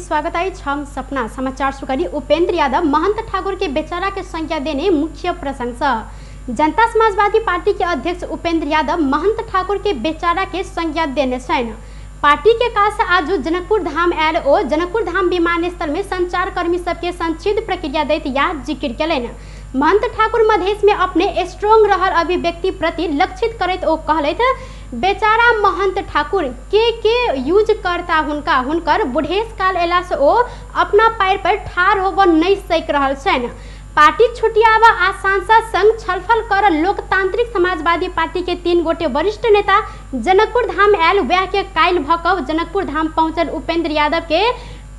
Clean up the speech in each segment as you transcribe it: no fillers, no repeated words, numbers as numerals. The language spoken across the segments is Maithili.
स्वागत अछि। हम सपना। समाचार सुकरी उपेंद्र यादव महंत ठाकुर के बेचारा के संज्ञा देने मुख्य प्रशंसा। जनता समाजवादी पार्टी के अध्यक्ष उपेंद्र यादव महंत ठाकुर के बेचारा के संज्ञा देने छनि। पार्टी के काज से आज जनकपुर धाम आयल ओ जनकपुर धाम विमानस्थल में संचारकर्मी सबके संक्षिप्त प्रक्रिया दैत यह जिक्र केलनि। महंत ठाकुर मधेश में अपने स्ट्रोंग रहल अभिव्यक्ति प्रति लक्षित करैत ओ कहलथि, बेचारा महंत ठाकुर के यूज करता हुनका हुनकर बुढ़ेस काल अयला से ओ अपना पैर पर ठाढ़ होबऽ नहीं सकि रहल छनि। पार्टी छुटियाबऽ आ सांसद संग छलफल कर लोकतांत्रिक समाजवादी पार्टी के 3 गोटे वरिष्ठ नेता जनकपुर धाम आयल वएह के काल्हि भऽ कऽ जनकपुर धाम पहुँचल उपेंद्र यादव के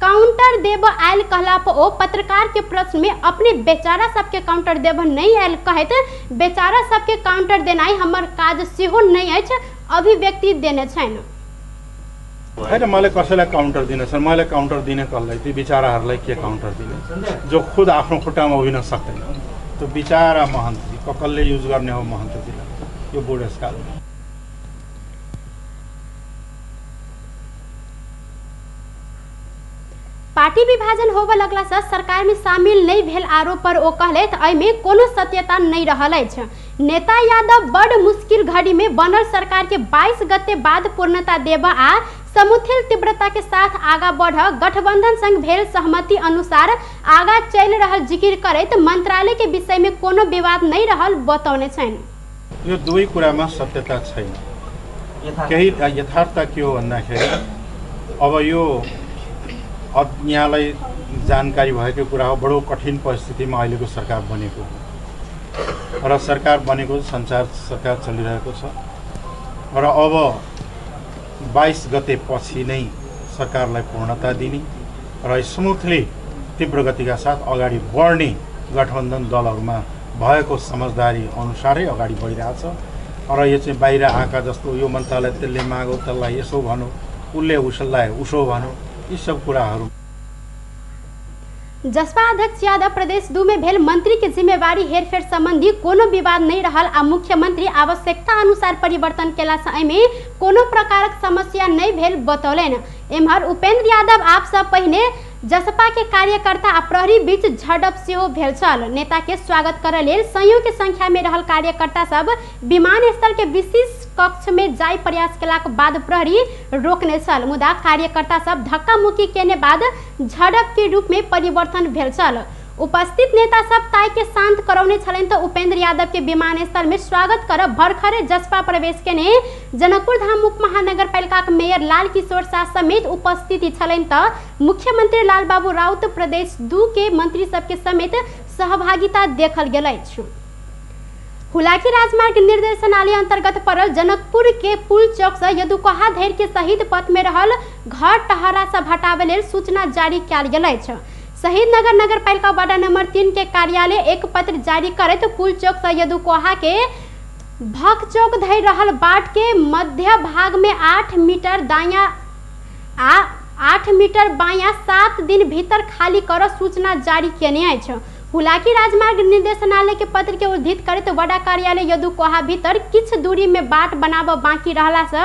काउंटर देब आयल कहला पर ओ पत्रकार के प्रश्न में अपने बेचारा सबके काउंटर देब नहीं आयल कहैत बेचारा सबके काउंटर देनाइ हमर काज सेहो नहीं अछि अभिव्यक्ति देने छनि। होइन, मैले कसैलाई काउन्टर दिने छैन। मैले काउन्टर दिने कसलाई? ती बिचराहरूलाई के काउन्टर दिने जो खुद आफ्नो खुट्टामा उभिन सक्दैन? त्यो बिचरा महन्तजी कसले युज गर्ने हो महन्तजीलाई यो बुढेसकालमा? पार्टी विभाजन होबऽ लगला से सरकार में शामिल नहीं भेल आरोप पर ओ कहलथि एहिमे कोनो सत्यता नहीं रहल अछि। नेता यादव बड़ मुश्किल घड़ी में बनल सरकार के 22 गते बाद पूर्णता देब आ समुथिल तीव्रता के साथ आगा बढ़ गठबंधन संग भेल सहमति अनुसार आगा चलि रहल जिक्र करैत मंत्रालय के विषय में कोनो विवाद नहीं रहल बतौने छनि। यो दुवै कुरामा सत्यता छैन। केही यथार्थता के हो भन्दाखेरि अब यो अब यहाँलाई जानकारी भएको कुरा हो, बडो कठिन परिस्थितिमा अहिलेको सरकार बनेको हो र सरकार बनेको सञ्चार सरकार चलिरहेको छ र अब 22 गते पछि नै सरकारलाई पूर्णता दिने र स्मुथली तीव्र गतिका साथ अगाडि बढ्ने गठबन्धन दलहरूमा भएको समझदारी अनुसारै अगाडि बढिरहेछ र यो चाहिँ बाहिर आएका जस्तो यो मन्त्रालय त्यसले मागो, त्यसलाई यसो भनौँ, उसले उसलाई उसो भनौँ, यी सब कुराहरू। जसपा अध्यक्ष यादव प्रदेश 2 में भेल मंत्री के जिम्मेवारी हेरफेर संबंधी कोनो विवाद नहीं रहल आ मुख्यमंत्री आवश्यकता अनुसार परिवर्तन केला से एहिमे कोनो प्रकारक समस्या नहीं भेल बतौलनि। एम्हर उपेंद्र यादव आप सब पहिने जसपा के कार्यकर्ता आ प्रहरी बीच झड़प सेहो भेल छल। नेता के स्वागत करय लेल सैकड़ों के संख्या में रहल कार्यकर्ता सब विमानस्थल के विशेष कक्ष में जाय प्रयास केलाक बाद प्रहरी रोकने छल, मुदा कार्यकर्ता सब धक्का मुक्की केने बाद झड़प के रूप में परिवर्तन भेल छल। उपस्थित नेता सब ताय के शांत करौने छलनि त उपेंद्र यादव के विमानस्थल में स्वागत कर भरखरे जसपा प्रवेश केने जनकपुर धाम उप महानगरपालिका के मेयर लाल किशोर शाह समेत उपस्थिति छलनि त मुख्यमंत्री लालबाबू राउत प्रदेश 2 के मंत्री सबके समेत सहभागिता देखल गेल अछि। हुलाकी राजमार्ग निर्देशनालय अंतर्गत पड़ल जनकपुर के पुल चौक से यदुकहा धरि के शहीद पथ में रहल घर टहरा सब हटाबे लेल सूचना जारी कयल गेल अछि। शहीद नगर नगरपालिका वार्ड नंबर 3 के कार्यालय एक पत्र जारी करैत पुल चौक से यदुकोहा के भक चौक धरि रहल बाट के मध्य भाग में 8 मीटर दायां आ 8 मीटर बायां 7 दिन भीतर खाली कर सूचना जारी केने अछि। हुलाकी राजमार्ग निर्देशनालय के पत्र के उद्धृत करैत वडा कार्यालय यदुकोहा भीतर किछु दूरी में बाट बनाबऽ बाकी रहला से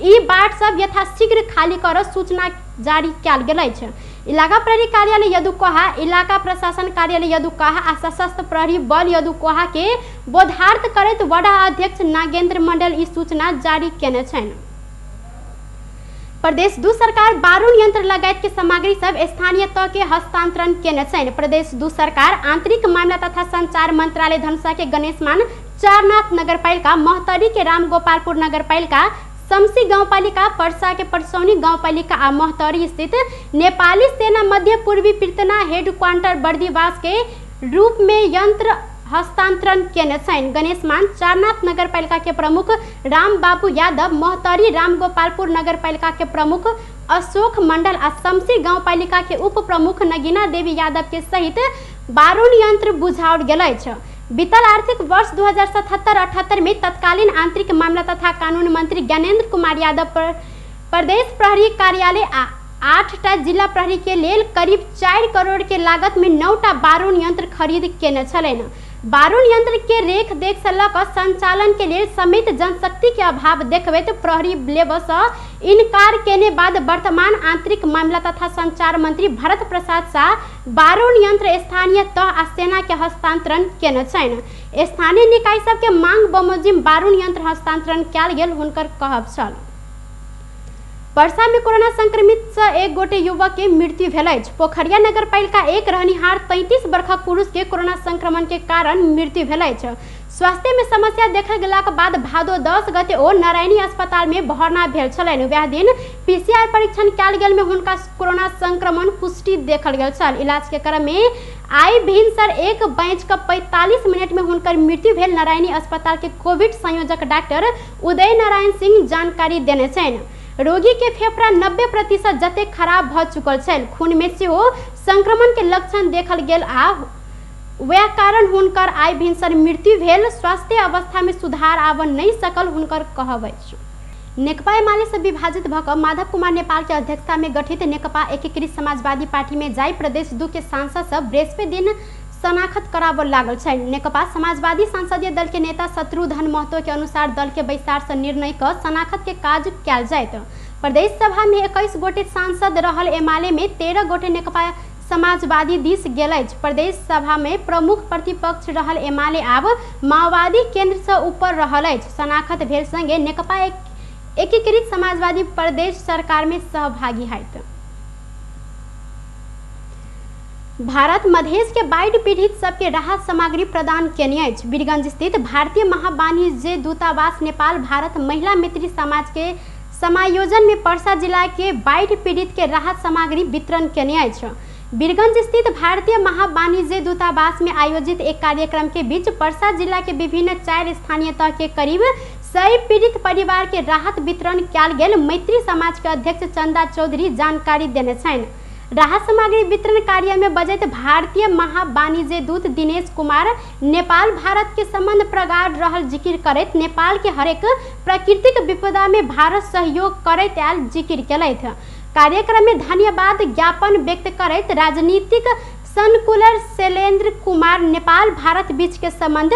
ई बाट सब यथाशीघ्र खाली कर सूचना जारी कयल गेल अछि। इलाका प्रहरी कार्यालय यदुकोहा, इलाका प्रशासन कार्यालय यदुकोहा आ सशस्त्र प्रहरी बल यदुकोहा के बोधार्थ करैत वडा अध्यक्ष नागेंद्र मंडल ई सूचना जारी केने छनि। प्रदेश 2 सरकार बारूण यंत्र लगायत के सामग्री सब स्थानीय तह के हस्तांतरण केने छनि। प्रदेश 2 सरकार आंतरिक मामला तथा संचार मंत्रालय धनुषा के गणेशमान चारनाथ नगरपालिका, महोत्तरी के रामगोपालपुर नगरपालिका, शमसी गाउँपालिका, पर्सा के परसौनी गाउँपालिका आ महोत्तरी स्थित नेपाली सेना मध्य पूर्वी पृतना हेड क्वार्टर बर्दिवास के रूप में यंत्र हस्तांतरण केने छनि। गणेशमान चारनाथ नगरपालिका के प्रमुख रामबाबू यादव, महोत्तरी रामगोपालपुर नगरपालिका के प्रमुख अशोक मंडल आ शमसी गाउँपालिका के उप प्रमुख नगीना देवी यादव के सहित बारूण यंत्र बुझाओल गेल अछि। बीतल आर्थिक वर्ष 2077-78 में तत्कालीन आंतरिक मामला तथा कानून मंत्री ज्ञानेन्द्र कुमार यादव पर प्रदेश प्रहरी कार्यालय आ 8टा जिला प्रहरी के लेल करीब 4 करोड़ के लागत में 9टा बारूण यंत्र खरीद केने छलनि। बारुण यंत्र के रेख देख से लऽ कऽ संचालन के लेल समेत जनशक्ति के अभाव देखबैत प्रहरी लेबऽ सँ इनकार केने बाद वर्तमान आंतरिक मामला तथा संचार मंत्री भरत प्रसाद शाह बारुण यंत्र स्थानीय तह आ सेना के हस्तांतरण केने छनि। स्थानीय निकाय सबके मांग बमोजिम बारुण यंत्र हस्तांतरण कयल गेल हुनकर कहब छल। परसा में कोरोना संक्रमित से एक गोटे युवक के मृत्यु भेल अछि। पोखरिया नगरपालिका 1 रहनिहार 33 वर्षक पुरुष के कोरोना संक्रमण के कारण मृत्यु भेल अछि। स्वास्थ्य में समस्या देखल गेलाक बाद भादो 10 गते ओ नारायणी अस्पताल में भर्ना भेल छलनि। वएह दिन पीसीआर परीक्षण कयल गेल में हुनका कोरोना संक्रमण पुष्टि देखल गेल छल। इलाज के क्रम में आई भिनसर 1:45 में हुनकर मृत्यु भेल नारायणी अस्पताल के कोविड संयोजक डॉक्टर उदय नारायण सिंह जानकारी देने छनि। रोगी के फेफड़ा 90% जतेक खराब भ चुकल छल। खून में सेहो संक्रमण के लक्षण देखल गेल आ वएह कारण हुनकर आई भिनसर मृत्यु भेल। स्वास्थ्य अवस्था में सुधार आबऽ नहि सकल हुनकर कहब अछि। नेकपा एमाले से विभाजित भऽ कऽ माधव कुमार नेपाल के अध्यक्षता में गठित नेकपा एकीकृत समाजवादी पार्टी में जाय प्रदेश 2 के सांसद सब बृहस्पति दिन शनाखत कराबऽ लागल छनि। नेकपा समाजवादी संसदीय दल के नेता शत्रुघ्न महतो के अनुसार दल के बैसार से निर्णय कऽ शनाखत के काज कयल जायत। प्रदेश सभा में 21 गोटे सांसद रहल एमाले में 13 गोटे नेकपा समाजवादी दिस गेल अछि। प्रदेश सभा में प्रमुख प्रतिपक्ष रहल एमाले आब माओवादी केंद्र से ऊपर रहल अछि। शनाखत भेल संगे नेकपा एकीकृत समाजवादी प्रदेश सरकार में सहभागी होयत। भारत मधेश के बाढ़ि पीड़ित सबके राहत सामग्री प्रदान केने अछि। वीरगंज स्थित भारतीय महावाणिज्य दूतावास नेपाल भारत महिला मैत्री समाज के समायोजन में परसा जिला के बाढ़ि पीड़ित के राहत सामग्री वितरण केने अछि। वीरगंज स्थित भारतीय महावाणिज्य दूतावास में आयोजित एक कार्यक्रम के बीच परसा जिला के विभिन्न 4 स्थानीय तह के करीब 100 पीड़ित परिवार के राहत वितरण कयल गेल मैत्री समाज के अध्यक्ष चंदा चौधरी जानकारी देने छनि। राहत सामग्री वितरण कार्य में बजैत भारतीय महावाणिज्य दूत दिनेश कुमार नेपाल भारत के संबंध प्रगाढ़ रहल जिक्र करैत नेपाल के हरेक प्राकृतिक विपदा में भारत सहयोग करैत आयल जिक्र केलथि। कार्यक्रम में धन्यवाद ज्ञापन व्यक्त करैत राजनीतिक संकुलर शैलेंद्र कुमार नेपाल भारत बीच के संबंध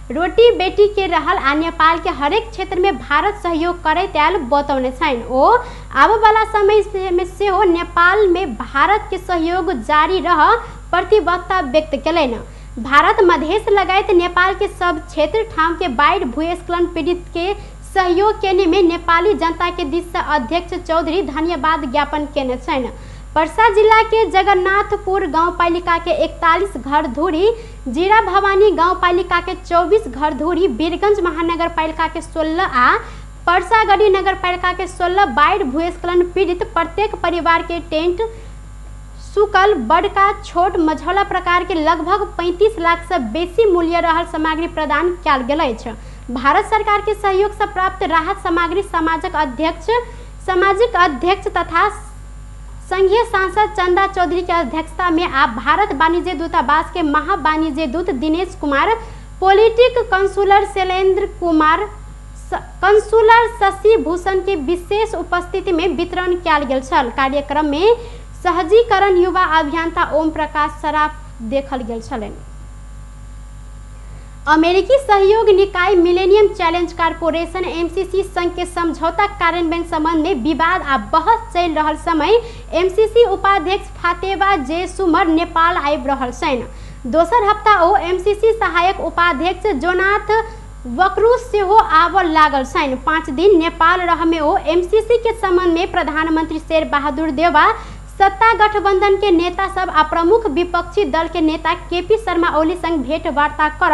रोटी बेटी के रहल आ नेपाल के हरेक क्षेत्र में भारत सहयोग करैत आयल बतौने छनि। ओ आबऽवला समय में सेहो नेपाल में भारत के सहयोग जारी रह प्रतिबद्धता व्यक्त केलनि। भारत मधेश लगायत नेपाल के सब क्षेत्र ठाम के बाढ़ि भूस्खलन पीड़ित के सहयोग केने में नेपाली जनता के दिस से अध्यक्ष चौधरी धन्यवाद ज्ञापन केने छनि। परसा जिला के जगन्नाथपुर गाउँपालिका के 41 घर धुरी, जीरा भवानी गाउँपालिका के 24 घर धुरी, वीरगंज महानगरपालिका के 16 आ परसागढ़ी नगरपालिका के 16 बाढ़ि भूस्खलन पीड़ित प्रत्येक परिवार के टेंट सुकल बड़का छोट मझौला प्रकार के लगभग 35 लाख से बेसी मूल्य रहल सामग्री प्रदान कयल गेल अछि। भारत सरकार के सहयोग से प्राप्त राहत सामग्री सामाजिक अध्यक्ष तथा संघीय सांसद चंदा चौधरी के अध्यक्षता में आ भारत वाणिज्य दूतावास के महावाणिज्य दूत Dinesh Kumar, politic consular Shailendra Kumar, consular Shashi Bhushan के विशेष उपस्थिति में वितरण कयल गेल छल। कार्यक्रम में सहजीकरण युवा अभियंता ओम प्रकाश सराफ देखल गेल छलनि। अमेरिकी सहयोग निकाय मिलेनियम चैलेंज कॉरपोरेशन एमसीसी संघ के समझौता कार्यान्वयन संबंध में विवाद आ बहस चलि रहल समय एमसीसी उपाध्यक्ष फातेवा जे सुमर नेपाल आबि रहल छनि। दोसर हफ्ता ओ एमसीसी सहायक उपाध्यक्ष जोनाथ वक्रू सेहो आबऽ लागल छनि। 5 दिन नेपाल रहमे ओ एमसीसी के संबंध में प्रधानमंत्री शेर बहादुर देउवा, सत्ता गठबंधन के नेता सब आ प्रमुख विपक्षी दल के नेता केपी शर्मा ओली संग भेंटवार्ता कर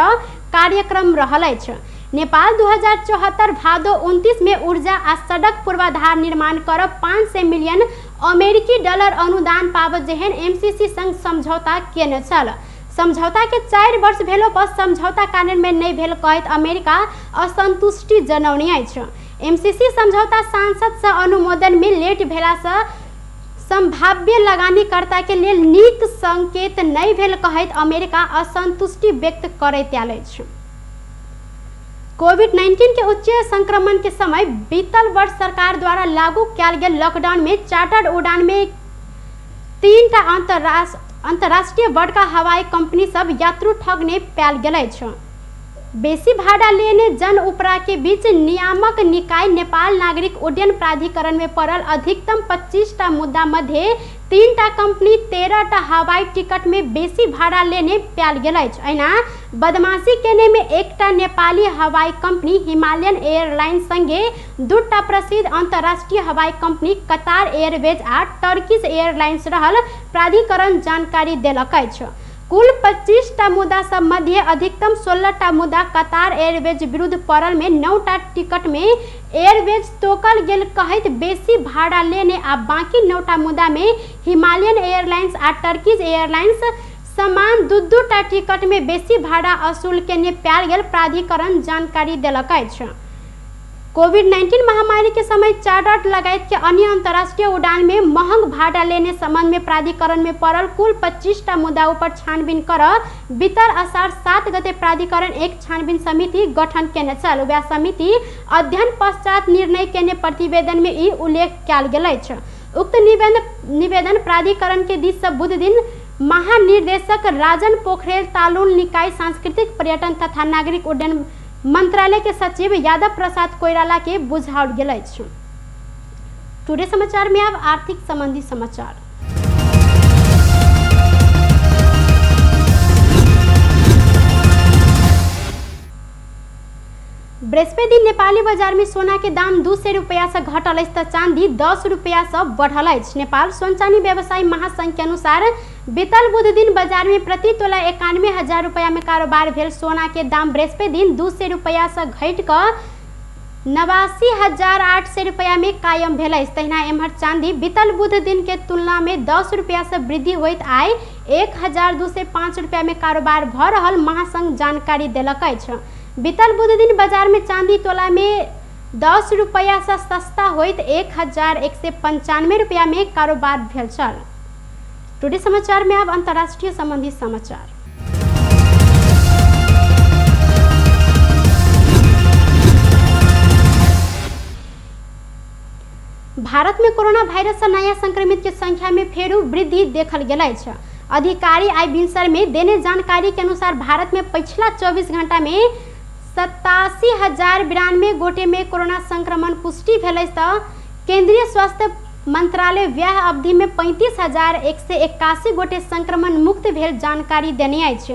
कार्यक्रम रहल अछि। नेपाल 2074 भादो 29 में ऊर्जा आ सड़क पूर्वाधार निर्माण कर 500 मिलियन अमेरिकी डॉलर अनुदान पाबऽ जेहन एमसीसी संग समझौता केने छल। समझौता के 4 वर्ष भेलो पर समझौता कार्यान्वयन नहि भेल कहैत अमेरिका असंतुष्टि जनौने अछि। एमसीसी समझौता सांसद से अनुमोदन में लेट भेला से संभाव्य लगानीकर्ता के लेल नीक संकेत नहि भेल कहैत अमेरिका असंतुष्टि व्यक्त करैत आयल अछि। कोविड-19 के उच्च संक्रमण के समय बीतल वर्ष सरकार द्वारा लागू कयल गेल लॉकडाउन में चार्टर्ड उड़ान में 3टा अंतर्राष्ट्रीय बड़का हवाई कंपनी सब यात्रु ठगने पायल गेल अछि। बेसी भाड़ा लेने जन उपरा के बीच नियामक निकाय नेपाल नागरिक उड्डयन प्राधिकरण में पड़ल अधिकतम 25 टा मुद्दा मध्य 3 टा कंपनी 13 टा हवाई टिकट में बेसी भाड़ा लेने पायल गेल अछि। एना बदमाशी केने में एकटा नेपाली हवाई कंपनी हिमालयन एयरलाइंस संगे 2 टा प्रसिद्ध अंतर्राष्ट्रीय हवाई कंपनी कतार एयरवेज आ टर्किश एयरलाइंस रहल प्राधिकरण जानकारी देलक अछि। कुल 25 टा मुद्दा सब मध्य अधिकतम 16 टा मुद्दा कतार एयरवेज विरुद्ध पड़ल में 9 टा टिकट में एयरवेज तोकल गेल कहैत बेसी भाड़ा लेने आ बाकी 9 टा मुद्दा में हिमालयन एयरलाइंस आ टर्किश एयरलाइंस समान 2-2 टा टिकट में बेसी भाड़ा असूल केने पायल गेल प्राधिकरण जानकारी देलक अछि। कोविड-19 महामारी के समय चार्टर लगायत के अन्य अंतर्राष्ट्रीय उड़ान में महंग भाड़ा लेने संबंध में प्राधिकरण में पड़ल कुल 25 टा मुद्दा ऊपर छानबीन कर बीतल असार 7 गते प्राधिकरण एक छानबीन समिति गठन केने छल। वएह समिति अध्ययन पश्चात निर्णय केने प्रतिवेदन में ई उल्लेख कयल गेल अछि। उक्त निवेदन प्राधिकरण के दिस से बुध दिन महानिर्देशक राजन पोखरेल तालुन निकाय सांस्कृतिक पर्यटन तथा नागरिक उड्डयन मंत्रालय के सचिव यादव प्रसाद कोइराला के बुझाओल गेल अछि। टुडे समाचार में अब आर्थिक संबंधी समाचार। बृहस्पति दिन नेपाली बाजार में सोना के दाम 200 रुपया से घटल अछि त चांदी 10 रुपया से बढ़ल अछि। नेपाल सोन चानी व्यवसायी महासंघ के अनुसार बीतल बुध दिन बाजार में प्रति तोला 91,000 रुपया में कारोबार भेल सोना के दाम बृहस्पति दिन 200 रुपया से घटि कऽ 89,800 रुपया में कायम भेल अछि। तहिना एम्हर चांदी बीतल बुध दिन के तुलना में 10 रुपया से वृद्धि होइत आइ 1,205 रुपया में कारोबार भऽ रहल महासंघ जानकारी देलक अछि। बीतल बुध दिन बाजार में चांदी तोला में 10 रुपया से सस्ता होइत 1,195 रुपया में कारोबार भेल छल। टुडे समाचार में अब अंतर्राष्ट्रीय संबंधी समाचार। भारत में कोरोना वायरस से नया संक्रमित के संख्या में फेरू वृद्धि देखल गेल अछि। अधिकारी आई बिनसर में देने जानकारी के अनुसार भारत में पिछला 24 घंटा में 87,092 गोटे में कोरोना संक्रमण पुष्टि भेल अछि त केंद्रीय स्वास्थ्य मंत्रालय वएह अवधि में 35,181 गोटे संक्रमण मुक्त भेल जानकारी देने अछि।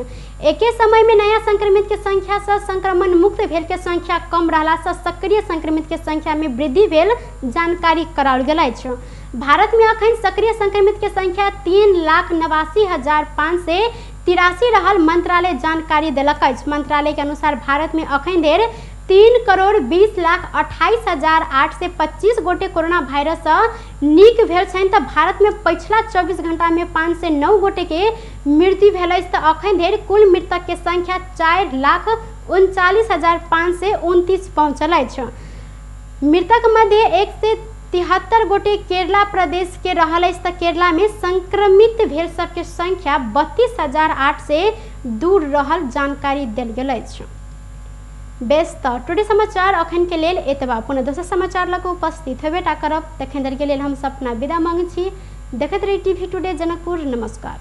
एके समय में नया संक्रमित के संख्या से संक्रमण मुक्त भेल के संख्या कम रहला से सक्रिय संक्रमित के संख्या में वृद्धि भेल जानकारी कराओल गेल अछि। भारत में अखन सक्रिय संक्रमित के संख्या 3,89,583 रहल मंत्रालय जानकारी देलक अछि। मंत्रालय के अनुसार भारत में अखन धरि 3,20,28,825 गोटे कोरोना वायरस से नीक भेल छनि त भारत में पछिला 24 घंटा में 509 गोटे के मृत्यु भेल अछि त अखन धरि कुल मृतक के संख्या 4,39,529 पहुँचल अछि। मृतक मध्य 173 गोटे केरला प्रदेश के रहल अछि त केरला में संक्रमित भेल सबके संख्या 32,802 रहल जानकारी देल गेल अछि। बेस त टुडे समाचार अखन के लेल एतबा। पुनः दोसर समाचार लग उपस्थित हेबे टा करब। तखन धरि के लेल हम सपना विदा मांगै छी। देखैत रही टीवी टुडे जनकपुर। नमस्कार।